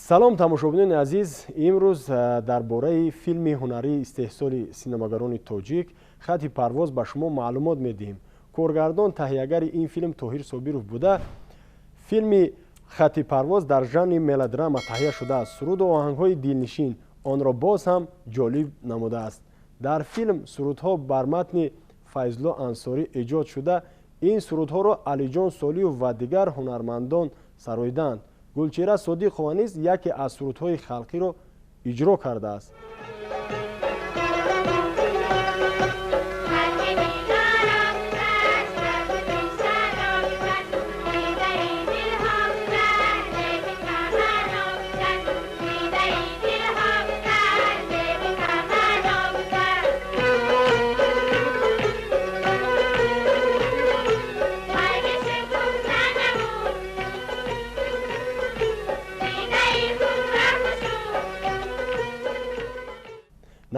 Салом, тамошобинони азиз. Имрӯз дар бораи филми ҳунарии истеҳсоли синамогарони тоҷик «Хати парвоз» ба шумо маълумот медиҳем. Коргардон, таҳиягари ин филм Тоҳир Собиров буда, филми «Хати парвоз» дар жанри мелодрама таҳия шудааст. Суруду оҳангҳои дилнишин онро боз ҳам ҷолиб намудааст. Дар филм сурудҳо бар матни Файзулло Ансорӣ эҷод шуда, ин сурудҳоро Алиҷон Солиев ва дигар ҳунармандон сароидаанд. Гулчеҳра Содиқова низ яке аз сурудҳои халқиро иҷро кардааст.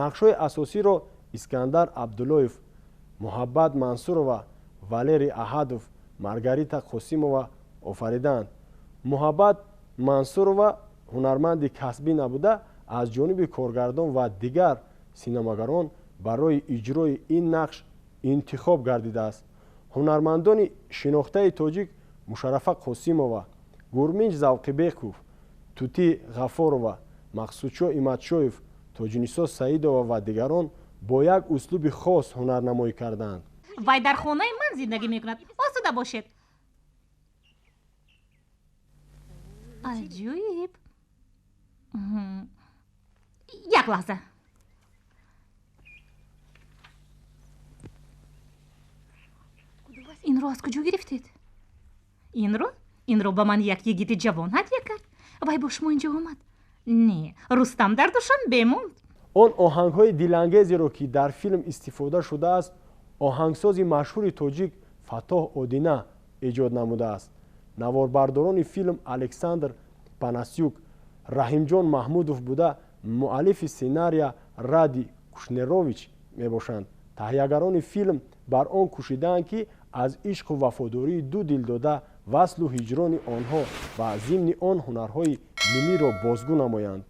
Нақшҳои асосиро Искандар Абдуллоев, Муҳаббат Мансурова, Валерий Аҳадов, Маргарита Қосимова офаридаанд. Муҳаббат Мансурова ҳунарманди касбӣ набуда, аз ҷониби коргардон ва дигар синамогарон барои иҷрои ин нақш интихоб гардидааст. Ҳунармандони шинохтаи тоҷик Мушаррафа Қосимова, Гурминҷ Завқибеков, Тутӣ Ғафорова, Мақсудшо Иматшоев, Тоҷинисо Саидова ва дигарон бо як услуби хос ҳунарнамоӣ карданд. Вай дар хонаи ман зиндагӣ мекунад. Осуда бошед. Аҷоиб. Як лаҳза. Инро аз куҷо гирифтед? Инро? Инро ба ман як йигити ҷавон ҳадя кард. Вай бо шумо инҷо омад. Не, Рустам дар Душанбе монд. Он оҳангҳои дилангезеро, ки дар филм истифода шудааст, оҳангсози машҳури тоҷик Фаттоҳ Одина эҷод намудааст. Наворбардорони филм Александр Панасюк, Раҳимҷон Маҳмудов буда, муаллифи сценария Ради Кушнерович мебошанд. Таҳиягарони филм бар он кӯшидаанд, ки аз ишқу вафодории ду дилдода, васлу ҳиҷрони онҳо ва зимни он ҳунарҳои миллиро бозгӯ намоянд.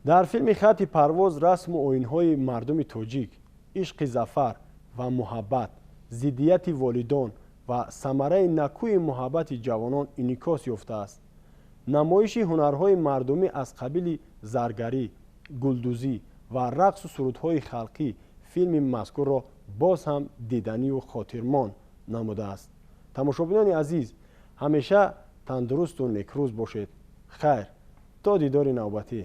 Дар филми «Хати парвоз» расму оинҳои мардуми тоҷик, ишқи зафар ва муҳаббат, зиддияти волидон ва самараи накӯи муҳаббати ҷавонон инъикос ёфтааст. Намоиши ҳунарҳои мардумӣ аз қабили заргарӣ, гулдӯзӣ ва рақсу сурудҳои халқӣ филми мазкурро боз ҳам диданию хотирмон намудааст. Тамошобинони азиз, ҳамеша тандурусту некрӯз бошед. Хайр, то дидори навбатӣ.